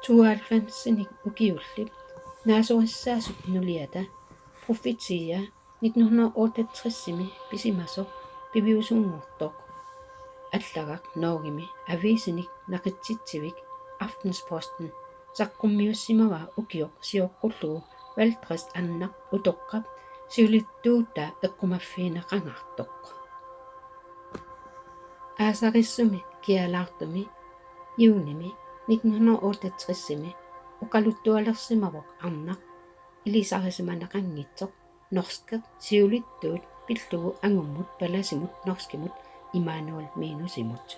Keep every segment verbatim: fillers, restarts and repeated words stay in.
Tooghalvfemsinik ukiullip naasorissaasup nuliata Profetia nitten hundrede otteogtresimi pisimasoq piviusunngortoq allagaq Norgemi aviisinik naqitsitsivik Aftenposten saqqummiussimavaa ukioq sioqqullugu Valdres Arnaq utoqqap siulittuutaa eqqumaffigineqangaartoq. Aasarissumi kialaartumi juunimi nitten hundrede otteogtresimi oqaluttualersimavoq arnaq ilisarisimaneqanngitsoq norskeq siulittuut pillugu angummut palasimut norskimut Immanuel Minusimut.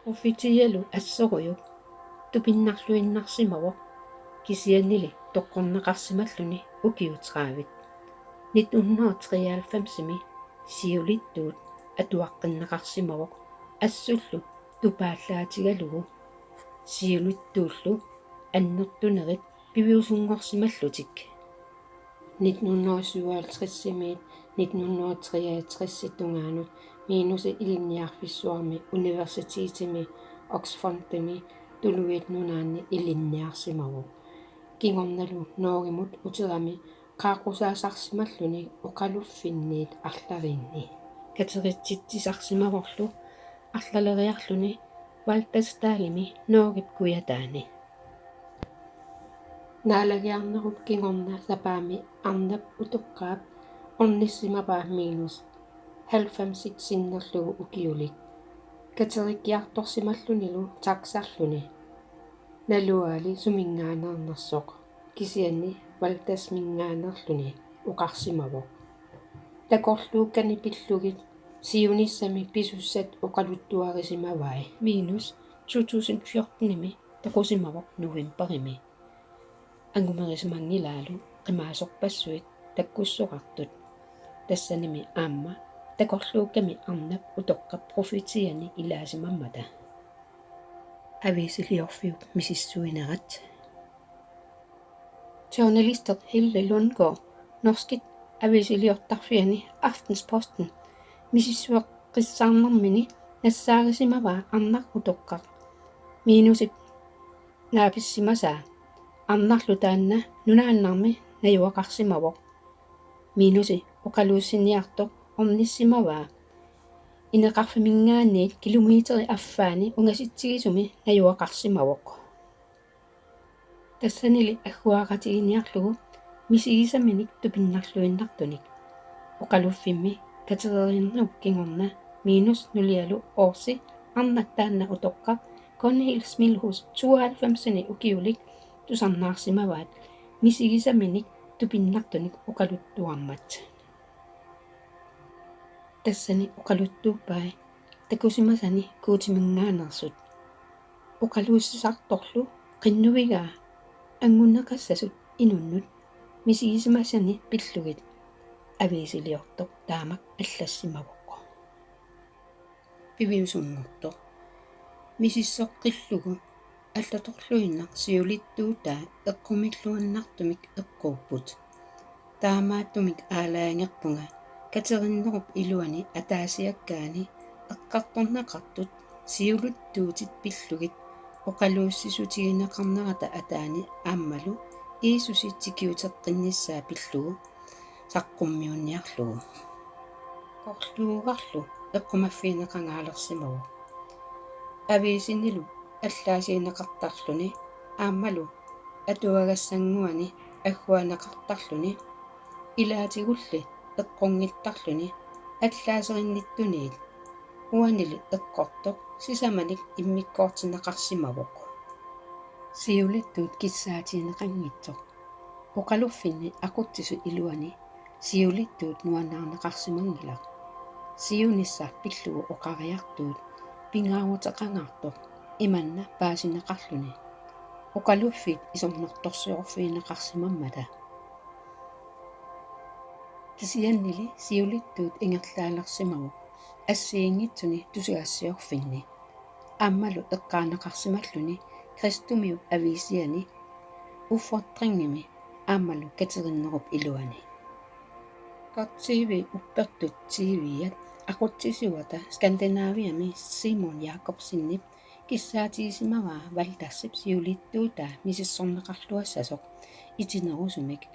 Profetialu assorujuk tupinnarluinnarsimavoq kisiannili toqqorneqarsimalluni ukiut tredive. Nitten hundrede treoghalvfemsimi siulittuut atuaqqinneqarsimavoq assullu tupaallaatigalugu siulittuullu annertunerit piviusunngorsimallutik. Nitten hundrede syvoghalvtredsimiit nitten hundrede treogtresip tungaanut Minusi ilinniarfissuarmi universitetimi Oxfordimi Tuluit Nunaanni ilinniarsimavoq. Kingornalu Norgemut uterami qaaqqusaasarsimalluni oqaluffinniit arlalinni. Kateritsitsisarsimavorlu arlaleriarluni Hvaltasdalimi Norgep kujataani. Naalagiarnerup kingorna sapaammi arnap utoqqaap ornissimavaa Minus halvfemsit sinnerlugu ukiulik. Katerikkiartorsimallunilu taxarluni. Naluaali suminngaanneernersoq, kisianni Valdasminngaanneerluni oqarsimavoq: Takorluukkani pillugit siunissami pisussat oqaluttuarisimavai. Minus to tusind fjortenimi toqusimavoq novemberimi. Angumerisimanngilaalu qimaasorpassuit takkussoqartut. Tassanimi aamma takorluukkami arnap utoqqap Profetiani ilaasimammata. Aviisiliorfiup misissuinerat. Journalisteq Hilde Lundgaard norskit aviisiliortarfiani Aftenposten misissueqqissaarnermini nassaarisimavaa arnaq utoqqaq Minusip naapissimasaa. Arnarlu taanna nunaannarmi najugaqarsimavoq. Minusi oqaluussiniartoq ornissimavaa ineqarfiminngaanniit kilometerit affaani ungasitsigisumi najugaqarsimavoq. Tassanili agguaqatiginiarlugu misigisaminik tupinnarluinnartunik. Oqaluffimmi katereriarnerup kingorna Minus nulialu Aarsi arnaq taanna utoqqaq Gunhild Smilhus tooghalvfemsini ukiulik tusarnaarsimavaat misigisaminik tupinnartunik oqaluttuarmat. Tassani oqaluttuuppai takusimasani Guutiminngaanneersut. Oqaluussisartorlu qinnuigaa angunneqassasut inunnut misigisimasani pillugit. Aviisiliortoq taamak allassimavoq. Piviusunngortoq. Misissoqqillugu allatorluinnaq siulittuutaa eqqumilluinnartumik eqquupput. Taamaattumik aalajangerpunga katerinnerup iluani ataasiakkaani eqqartorneqartut siulittuutit pillugit oqaluussissutigineqarnerata ataani aammalu Jiisusi tikiuteqqinnissaa pillugu saqqummiunniarlugu. Takorluugarlu eqqumaffigineqangaalersimavoq. Aviisinilu allaasiineqartarluni aammalu atuagassannguani agguaanneqartarluni ilaatigulli eqqunngittarluni allaaserinnittunit uanili eqqortoq sisamanik immikkoortinneqarsimavoq. Siulittuut kissaatigineqanngitsoq. Oqaluffinni aqutsisut iluani siulittuut nuannaarneqarsimanngilaq. Siunissaq pillugu oqariartuut pingaaruteqangaartoq imanna paasineqarluni. Oqaluffiit isornartorsiorfigineqarsimammata. Kisiannili siulittuut ingerlaalersimavoq assigiinngitsuni tusagassiorfinni. Aammalu eqqaaneqarsimalluni kristumiup aviisiani Udfordringimi aammalu katerinnerup iluani. Godt T V uppertut T V-at aqutsisuata Skandinaviami Simon Jakobsenip Kissaatigisimavaa Valdersip siulittuutaa misissorneqarluassasoq itinerusumik.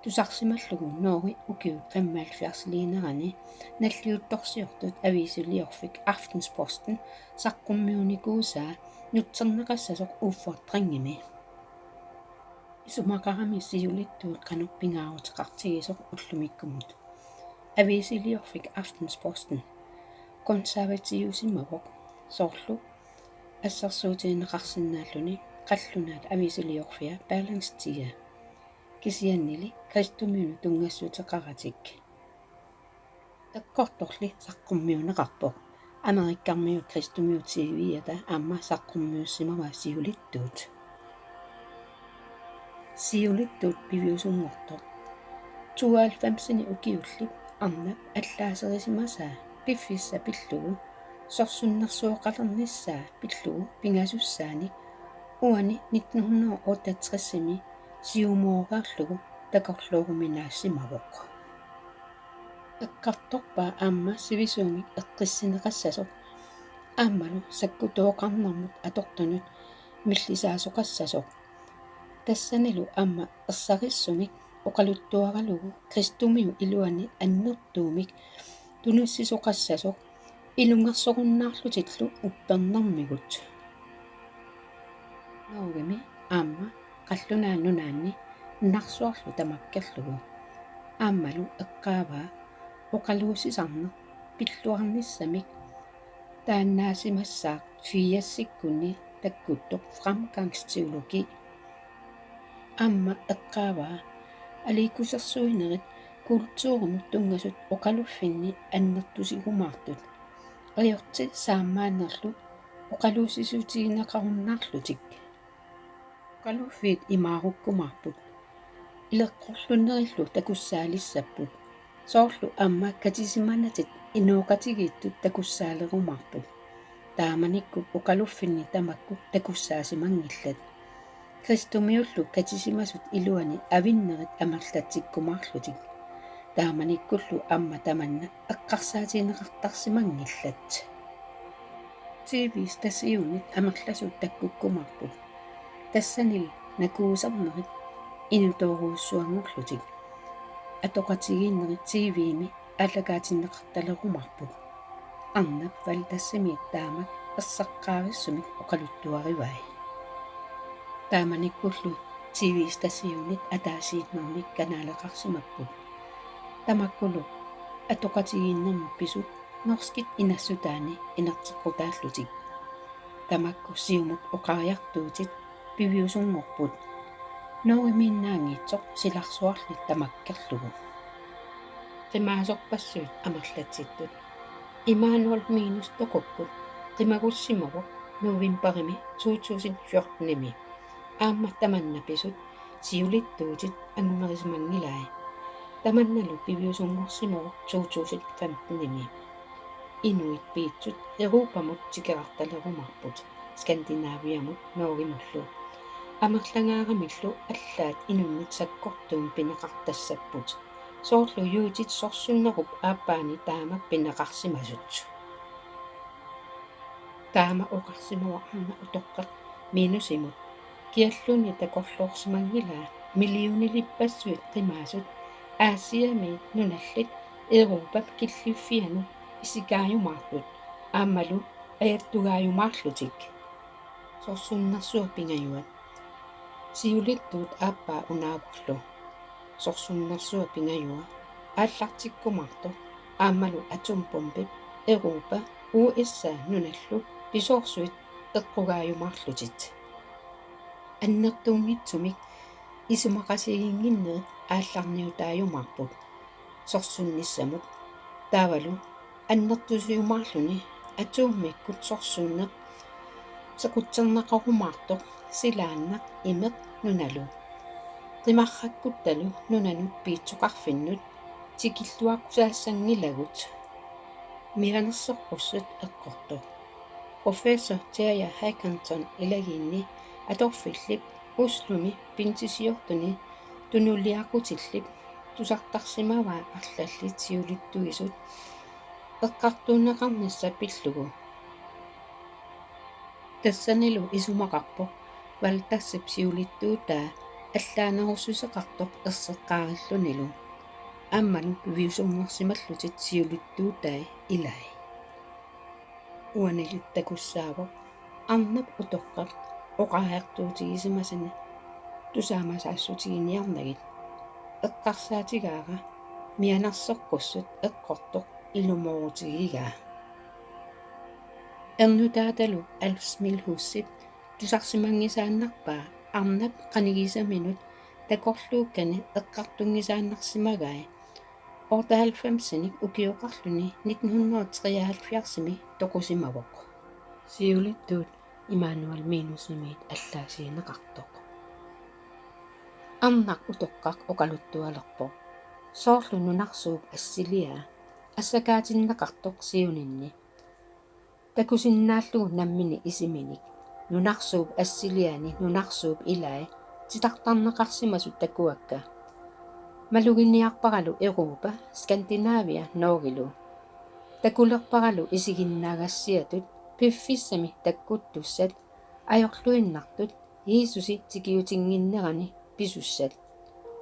Tusarsimallugu Norge ukiut femoghalvfjerdsiliinerani nalliuttorsiortut aviisiliorfik Aftenposten saqqummiunikuusaa nutserneqassasoq udfordringimi. Isumaqarami siulittuut qanoq pingaaruteqartigisoq ullumikkumut. Aviisiliorfik Aftenposten konservativiusimavoq, soorlu assersuutigineqarsinnaalluni qallunaat aviisiliorfia Berlingske Tidende. Kisiannili kristumiunut tunngassuteqaratik. Eqqortorli saqqummiunneqarpoq. Amerikkarmiut kristumiut T V-ata aamma saqqummiussimavaa siulittuut. Siulittuut piviusunngortoq. Tooghalvfemsini ukiullip arnap allaaserisimasaa piffissaq pillugu, sorsunnersuoqalernissaa pillugu pingasussaanik uani nitten hundrede otteogtresimi siumooreerlugu takorlooruminaassimavoq. Eqqartorpaa aamma sivisuumik eqqissineqassasoq aammalu sakkutooqarnermut atortunut millisaasoqassasoq. Tassanilu aamma ersarissumik oqaluttuaralugu kristumiut iluanni annertuumik tunissisoqassasoq ilungersorunnaarlutillu uppernermigut. Norgemi aamma qallunaat nunaanni nunarsuarlu tamakkerlugu. Aammalu eqqaavaa oqaluussisarneq pilluarnissamik taannaasimassaaq firsikkunni takkuttoq fremgangsteologi. Aamma eqqaavaa aliikkusersuinerit kulturimut tunngasut oqaluffinni annertusigumaartut. Ajorti saammaannerlu oqaluussissutigineqarunnaarlutik. Oqaluffiit imaarukkumaarput. Ileqqorlunnerillu takussaalissapput. Soorlu aamma katisimanatit inooqatigiittut takussaalerumaarput. Taamanikkut oqaluffinni tamakku takussaasimanngillat. Kristumiullu katisimasut iluani avinnerit amerlatsikkumaarlutik. Taamanikkullu aamma tamanna eqqarsaatigineqartarsimanngillat. T V-stationit amerlasuut takkukkumaarput. Tassanilu nakuusarnerit inutoorujussuanngorlutik. Atoqatigiinnerit T V-mi aallakaatinneqartalerumaarput. Arnap Valdersimiit taamak erseqqaarissumik oqaluttuarivai. Taamanikkullu T V-stationit ataasiinnarmik kanaaleqarsimapput. Tamakkulu atoqatigiinnermut pisut norskit inassutaanni inerteqqutaallutik. Tamakku siumut oqariartuutit piviusunngorput. Norgemiinnaanngitsoq silarsuarli tamakkerlugu. Qimaasorpassuit amerlatsittut. Immanuel Minus toqukkut qimagussimavoq novembarimi to tusind fjortenimi. Aamma tamanna pisut siulittuutit angumerisimanngilai. Tamannalu piviusunngorsimavoq to tusind femtenimi. Inuit piitsut Europamut tikeraartalerumaarput, Skandinaviamut Norgemullu. Amerlangaaramillu allaat inunnut sakkortuumik pineqartassapput. Soorlu juutit sorsunnerup aappaani taamak pineqarsimasut. Taama oqarsimavoq arnaq utoqqaq Minusimut. Kialluunniit takorloorsimanngilaa millionilippassuit qimaasut Asiamiit nunallit Europap killiffianut isikaajumaartut aammalu ajattugaajumaarlutik. Sorsunnersuaq pingajuat. Siulittuut aappaa unaavarlu. Sorsunnersuaq pingajuat aallartikkumaartoq aammalu atombombi Europa U S A nunallu pisoorsuit eqqugaajumaarlutik. Annertuunngitsumik isumaqatigiinnginnerit aallarniutaajumaarput sorsunnissamut. Taavalu annertusiumaarluni atommikkut sorsunneq sequtserneqarumaartoq silaannaq imeq nunalu. Qimarrakkuttalu nunanut piitsoqarfinnut tikilluaqqusaassanngilagut. Mianersoqqussut eqqortoq. Professor Terje Håkansson ilagiinni atorfillip Oslomi bensisiortuni tunuliaqutillip tusartarsimavaa arlallit siulittuisut eqqartuunneqarnissaq pillugu. Tassanilu isumaqarpoq Waltersip siulittuutaa allaanerussuseqartoq erseqqaarillunilu. Aammalu piviusunngorsimallutik siulittuutai ilai. Uanilu takussaavoq arnap utoqqap oqariartuutigisimasani tusaamasaassutiginniarnagit. Eqqarsaatigaara mianersoqqussut eqqortoq ilumoorutigigaa. Ernutaatalu Alf Milhousip tusarsimanngisaannarpaa arnap qanigisaminut takorluukkani eqqartunngisaannarsimagai otteoghalvfemsinik ukioqarluni nitten hundrede og treoghalvfjerdsimi toqusimavoq. Siulittuut Immanuel Minussimiit allaasiineqartoq. Arnaq utoqqaq oqaluttualerpoq soorlu nunarsuup assiliaa assakaatinneqartoq siuninni. Takusinnaallugu nammineq isiminik nunarsuup assiliaani nunarsuup ilai titartarneqarsimasut takuakka. Maluginiarparalu Europa, Skandinavia, Norgelu. Takulerparalu isiginnaagassiatut piffissami takkuttussat ajorluinnartut Jiisusi tikiutinnginnerani pisussat.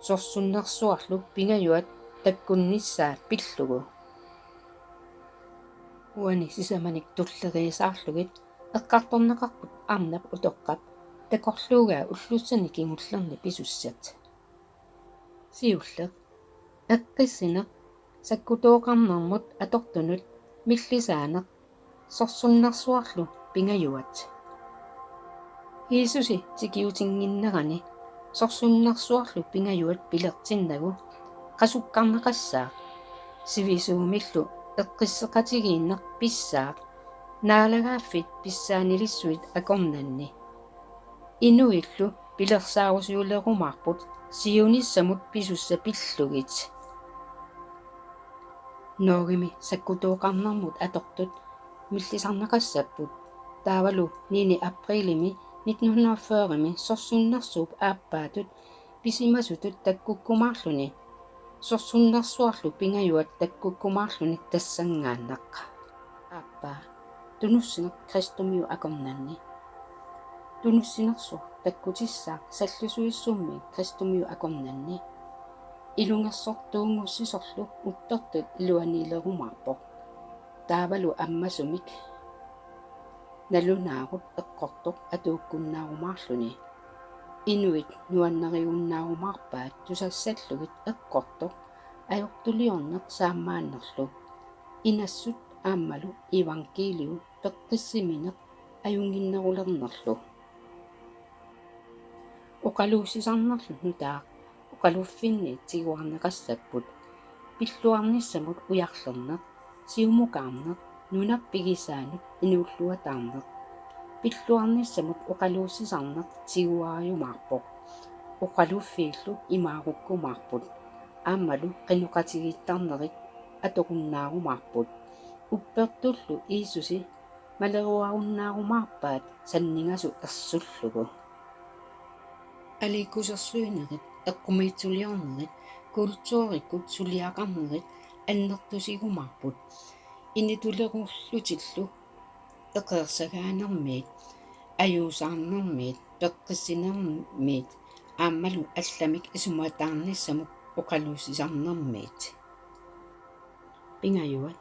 Sorsunnersuarlu pingajuat takkunnissaa pillugu. Uani sisamanik tulleriisaarlugit eqqartorneqarput arnap utoqqap takorluugaa ullussani kingullerni pisussat. Siulleq: eqqissineq sakkutooqarnermut atortunut millisaaneq sorsunnersuarlu pingajuat. Jiisusi tikiutinnginnerani sorsunnersuarlu pingajuat pilertinnagu qasukkarneqassaaq. Sivisuumillu eqqisseqatigiinneq pissaaq naalagaaffik pissaanilissuit akornanni. Inuillu pilersaarusiulerumaarput siunissamut pisussat pillugit. Norgemi sakkutooqarnermut atortut millisarneqassapput. Taavalu niende aprilimi nitten hundrede og fyrremi sorsunnersuup aappaatut pisimasutut takkukkumaarluni sorsunnersuarlu pingajuat takkukkumaarluni tassanngaannaq. Aappaa: tunussineq kristumiut akornanni. Tunussinersuaq takkutissaaq sallusuissummi kristumiut akornanni. Ilungersortuunngussisorlu uppertut iluaniilerumaarpoq. Taavalu ammasumik nalunaarut eqqortoq atuukkunnaarumaarluni. Inuit nuannarigunnaarumaapaat tusassallugit eqqortoq ajortuliorneq saammaannerlu. Inassut aammalu iivangkiiliu peqqissimineq ajunnginnerulernerlu. Oqaluussisarnerlu nutaaq oqaluffinni tiguarneqassapput: pilluarnissamut ujarlerneq, siumukaarneq, nunap pigisaanut inuulluataarneq. Pilluarnissamut oqaluussisarneq tiguariumaarpoq oqaluffiillu imaarukkumaarput. Aammalu qinoqatigiittarnerit atorunnaarumaarput. Uppertullu Jiisusi maleruarunnaarumaarpaat sanningasut ersullugu. Aliikkusersuinerit, eqqumiitsuliornerit, kulturikkut suliaqarnerit annertusigumaarput. Initulerullutillu eqeersagaanermiit, ajuusaarnermiit, peqqissinermiit aammalu allamik isumataarnissamut oqaluussisarnermiit. Pingajuat: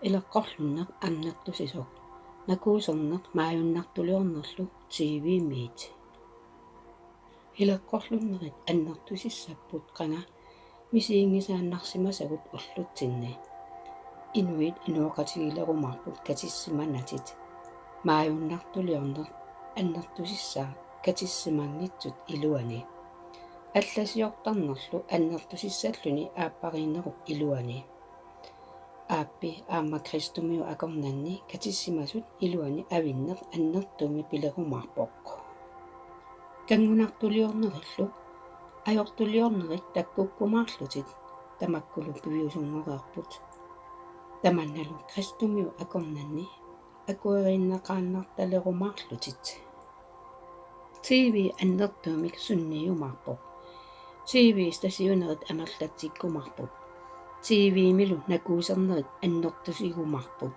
ileqqorlunneq annertusisoq, nakuuserneq maajunnartuliornerlu T V-miit. Ileqqorlunnerit annertusissapput qanga misiginngisaannarsimasagut ullutsinni. Inuit inooqatigiilerumaarput katissimanatik. Maajunnartuliorneq annertusissaaq katissimanngitsut iluani. Allasiortarnerlu annertusissalluni aappariinnerup iluani. Aappi aamma kristumiut akornanni katissimasut iluani avinneq annertuumik pilerumaarpoq. Kanngunartuliornerillu ajortuliornerit takkukkumaarlutik tamakkulu piviusunngoreerput. Tamannalu kristumiut akornanni akuerineqaannartalerumaarlutik. T V annertuumik sunniumaarpoq. T V-stationerit amerlatsikkumaarput. T V-milu nakuusernerit annertusigumaarput.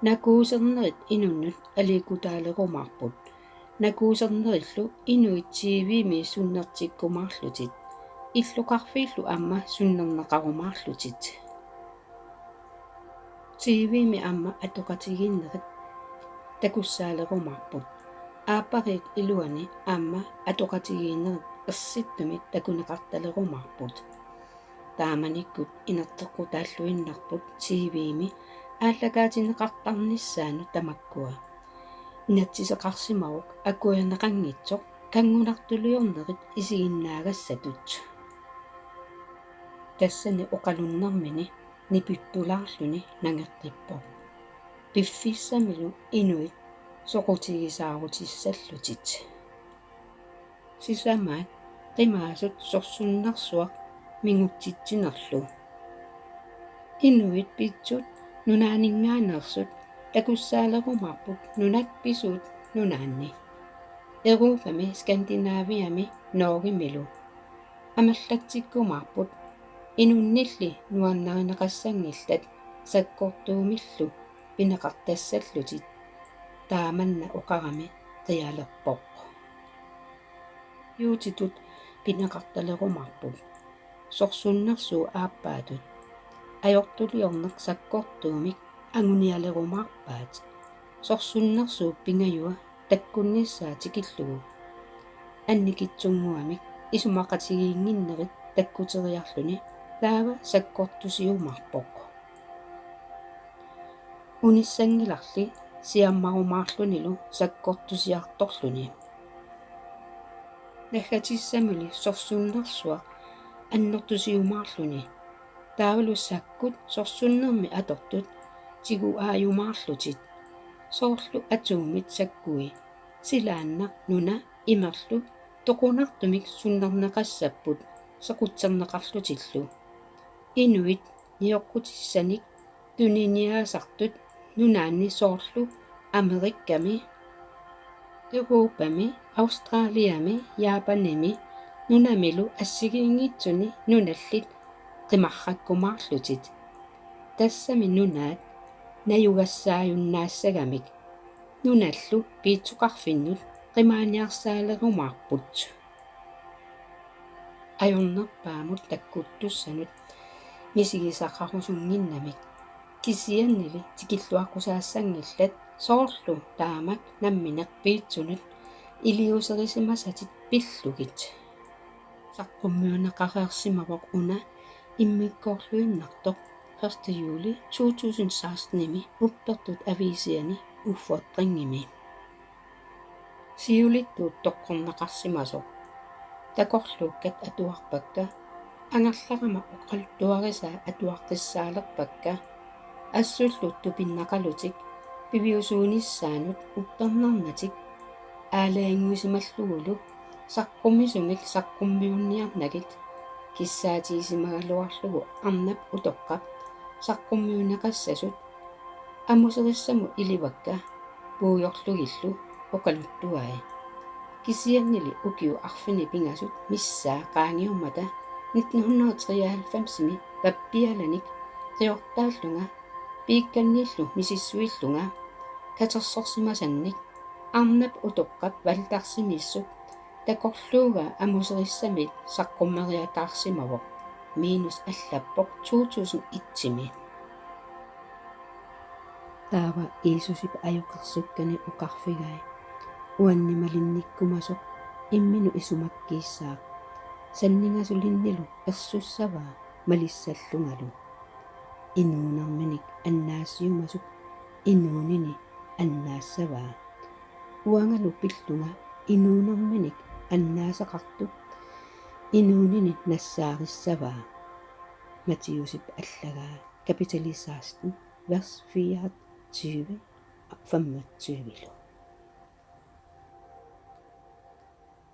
Nakuusernerit inunnut aliikkutaalerumaarput. Nakuusernerillu inuit T V-mi sunnertikkumaarlutik. Illoqarfiillu aamma sunnerneqarumaarlutik. T V-mi aamma atoqatigiinnerit takussaalerumaarput. Aappariit iluani aamma atoqatigiinnerit ersittumik takuneqartalerumaarput. Taamanikkut inerteqqutaalluinnarput T V-mi aallakaatinneqartarnissaanut tamakkua. Inatsiseqarsimavoq akuerineqanngitsoq kanngunartuliornerit isiginnaagassatut. Tassani oqalunnermini nipittulaarluni nangeqqippoq. Piffissamilu inuit soqutigisaarutissallutik. Sisamaat qimaasut sorsunnersuaq mingutsitsinerlu. Inuit pitsut nunaaninngaanneersut takussaalerumaarput nunat pisuut nunaanni. Europami Skandinaviami Norgemilu. Amerlatsikkumaarput inunnilli nuannarineqassanngillat sakkortuumillu pineqartassallutik. Taamanna oqarami qialerpoq. Juutitut pineqartalerumaarput. Sorsunnersuup aappaatut. Ajortuliorneq sakkortuumik angunialerumaarpaat. Sorsunnersuup pingajua takkunnissaa tikillugu. Annikitsunnguamik isumaqatigiinnginnerit takkuteriarluni taava sakkortusiumaarpoq. Unissanngilarli siammarumaarlunilu sakkortusiartorluni. Naggatissamili sorsunnersuaq annertusiumaarluni. Taavalu sakkut sorsunnermi atortut tiguaajumaarlutik. Soorlu atummit sakkui. Silaannaq nuna imerlu toqunartumik sunnerneqassapput sequtserneqarlutillu. Inuit nioqqutissanik tuniniaasartut nunaanni soorlu Amerikami, Europami, Australiami, Japanimi nunamilu assigiinngitsuni nunallit qimarrakkumaarlutik. Tassami nunaat najugassaajunnaassagamik. Nunallu piitsoqarfinnut qimaaniarsaalerumaarput. Ajornerpaamut takkuttussanut misigisaqarusunnginnamik. Kisiannili tikilluaqqusaassanngillat soorlu taamak nammineq piitsunut iliuuserisimasatit pillugit. Saqqummiunneqareersimavoq una immikkoorluinnartoq første juli to tusind seksten-imi uppertut aviisiani Udfordringimi. Siulittuut toqqorneqarsimasoq. Takorluukkat atuarpakka, angerlarama oqaluttuarisaa atuaqqissaalerpakka, assullu tupinnaqalutik piviusuunissaannut uppernarnatik aalajangiusimallugulu saqqummisumik saqqummiunniarnagit kissaatigisimagaluarlugu arnap utoqqap saqqummiunneqassasut amuserissamut ilivakka puigorlugillu oqaluttuai. Kisiannili ukiut arfineq-pingasut missaa qaangiummata nitten hundrede treoghalvfems-imi pappialanik qiortaallunga piikkannillu misissuillunga katersorsimasannik arnap utoqqap valgdagsimiissut takorluugaa amuserissamik saqqummeriataarsimavoq, Minus allappoq to tusind et-imi. Taava Jiisusip ajoqersukkani oqarfigai: Uanni malinnikkumasoq imminut isumakkiissaaq. Sanningasulinnilu ersussavaa malissallungalu. Inuunerminik annaasiumasoq inuunini annaassavaa. Uangalu pillunga inuunerminik annaasaqartoq inuunini nassaarissavaa. Matthæusip allagaa, kapitali seksten, vers fireogtyve og femogtyve.